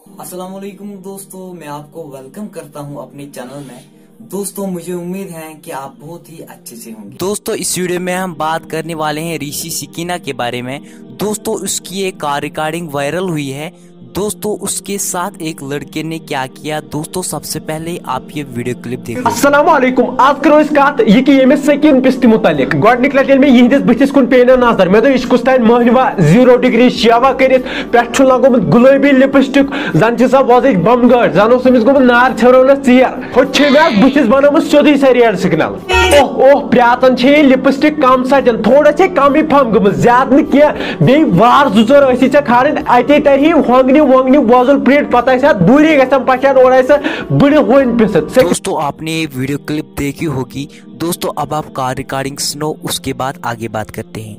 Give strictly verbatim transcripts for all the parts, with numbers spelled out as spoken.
अस्सलाम वालेकुम दोस्तों, मैं आपको वेलकम करता हूं अपने चैनल में। दोस्तों, मुझे उम्मीद है कि आप बहुत ही अच्छे से होंगे। दोस्तों, इस वीडियो में हम बात करने वाले हैं ऋषि सिकीना के बारे में। दोस्तों, उसकी एक कार रिकॉर्डिंग वायरल हुई है। दोस्तों, उसके साथ एक लड़के ने क्या किया, दोस्तों, सबसे पहले आप ये वीडियो क्लिप देखो। السلام علیکم، آز کرو أسۍ کتھ یہِ کہِ ییٚمِس سکیٖن پِستہِ مُتعلق۔ گۄڈٕنِکۍ لٹہِ ییٚلہِ مےٚ یِہنٛدِس بٕتھِس کُن پیٚیہِ نہ نظر، مےٚ دوٚپ، یہِ چھُ کُس تام مٔہنِوہ، زیٖرو ڈگری شیوا کٔرِتھ، پٮ۪ٹھٕ چھُ لگومُت گُلٲبی لپسٹک، زن چھِ سۄ وۄزٕج بمہٕ گٲڈ، زن اوس أمِس گوٚمُت نار ژھیوروونس ژیر۔ ہُتہِ چھِ مےٚ اَتھ بٕتھِس بنٲومٕژ سیوٚدُے سۄ ریڈ سگنل۔ اوہ اوہ، پرٛاتن چھے یہِ لپسٹک کم سجان، تھوڑا چھے کمٕے پھم گٔمٕژ، زیادٕ نہٕ کینٛہہ۔ بیٚیہِ وار زٕ ژور ٲسی ژےٚ کھارٕنۍ، اتے ترِ ہے ہۄنٛگنہِ وۄنٛگنہِ وۄزُل پرٛنٹ، پتہٕ آسہِ ہا دوٗرے گژھان پہچان، اورٕ آسہِ سۄ بٕڑِ ہوٚنۍ پِستھ۔ ژےٚ دوستو، आपने ये वीडियो क्लिप देखी होगी। दोस्तों, अब आप कार रिकॉर्डिंग सुनो, उसके बाद आगे बात करते हैं।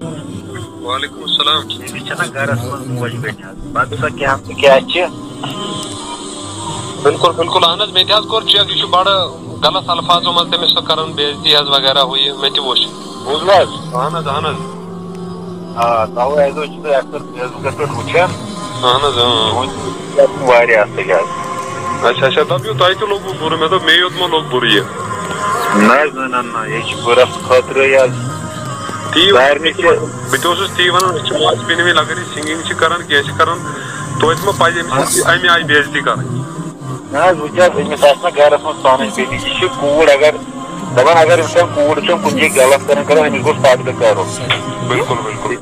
وعلیکم السلام۔ أمِس چھَنا گَرَس منٛز موج بیٚنہِ حظ؟ پَتہٕ سۄ کیٛاہ تہٕ کیٛاہ چھِ؟ بِلکُل، بِلکُل، اَہَن حظ، مےٚ تہِ حظ کوٚر چیک، یہِ چھُ بَڑٕ غلط الفاظو منٛز تٔمِس سۄ کَران بے عزتی حظ وغیرہ ہُہ یہِ، مےٚ تہِ وُچھ۔ بوٗزوٕ حظ؟ اَہَن حظ، اَہَن حظ۔ آ، تَوَے حظ چھُس بہٕ اَکثر فیس بُکَس پٮ۪ٹھ وٕچھان۔ اَہَن حظ، اۭں۔ تُہُنٛد چھُ واریاہ اَصٕل حظ۔ اچھا، اچھا، دَپیو تۄہہِ تہِ لوٚگوُ بُرٕ، مےٚ دوٚپ مے یوت ما لوٚگ بُرٕ یہِ۔ نہ حظ، نہ، نہ، نہ، یہِ چھِ بُرَس خٲطرٕ حظ۔ تی سارنٕے چھِ۔ بہٕ تہِ اوسُس تی وَنان، أسۍ چھِ ماجہِ بیٚنہِ وۄنۍ، اگر یہِ سِنٛگِنٛگ چھِ کَران، کینٛہہ چھِ کَران، توتہِ ما پَزِ أمِس اَسہِ اَمہِ آیہِ بے عزتی کَرٕنۍ؟ نہ حظ، وٕچھ حظ، أمِس آسہِ نہ گَرَس منٛز پانَس بیٚنہِ، یہِ چھِ کوٗر، اگر دَپان اگر أمِس کانٛہہ کوٗر چھِ کُنہِ جایہِ غلط کَران، کَران، أمِس گوٚژھ پَردٕ کَرُن۔ بِلکُل، بِلکُل۔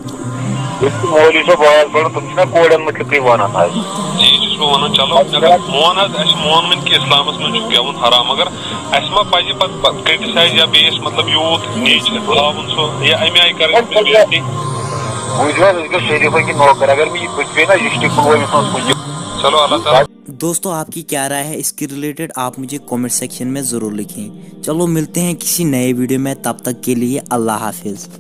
یُس تہِ مولوی صٲب واز پَران، تِم چھِنہ کورٮ۪ن مُتعلِقٕے وَنان حظ۔ تی چھُس بہٕ وَنان، چلو، مگر مون حظ، اَسہِ مون وۄنۍ کہِ اِسلامَس منٛز چھُ گٮ۪وُن حرام، مگر اَسہِ ما پَزِ پَتہٕ، پَتہٕ criticize یا بیٚیِس، مطلب، یوٗت نیٖچ ہاوُن سُہ یا اَمہِ آیہِ کَرٕنۍ أمِس بے عزتی؟ بوٗزِو حظ، أسۍ گٔے شریٖفَن کہِ نوکر، اگر مےٚ یہِ بٕتھِ پیٚیہِ نہ، یہِ چھُ تہِ پُلوٲمِس منٛز کُنہِ۔ چلو، اللہ تعالیٰ۔ दोस्तों, आपकी क्या राय है इसके रिलेटेड, आप मुझे कमेंट सेक्शन में ज़रूर लिखें। चलो, मिलते हैं किसी नए वीडियो में, तब तक के लिए अल्लाह हाफिज़।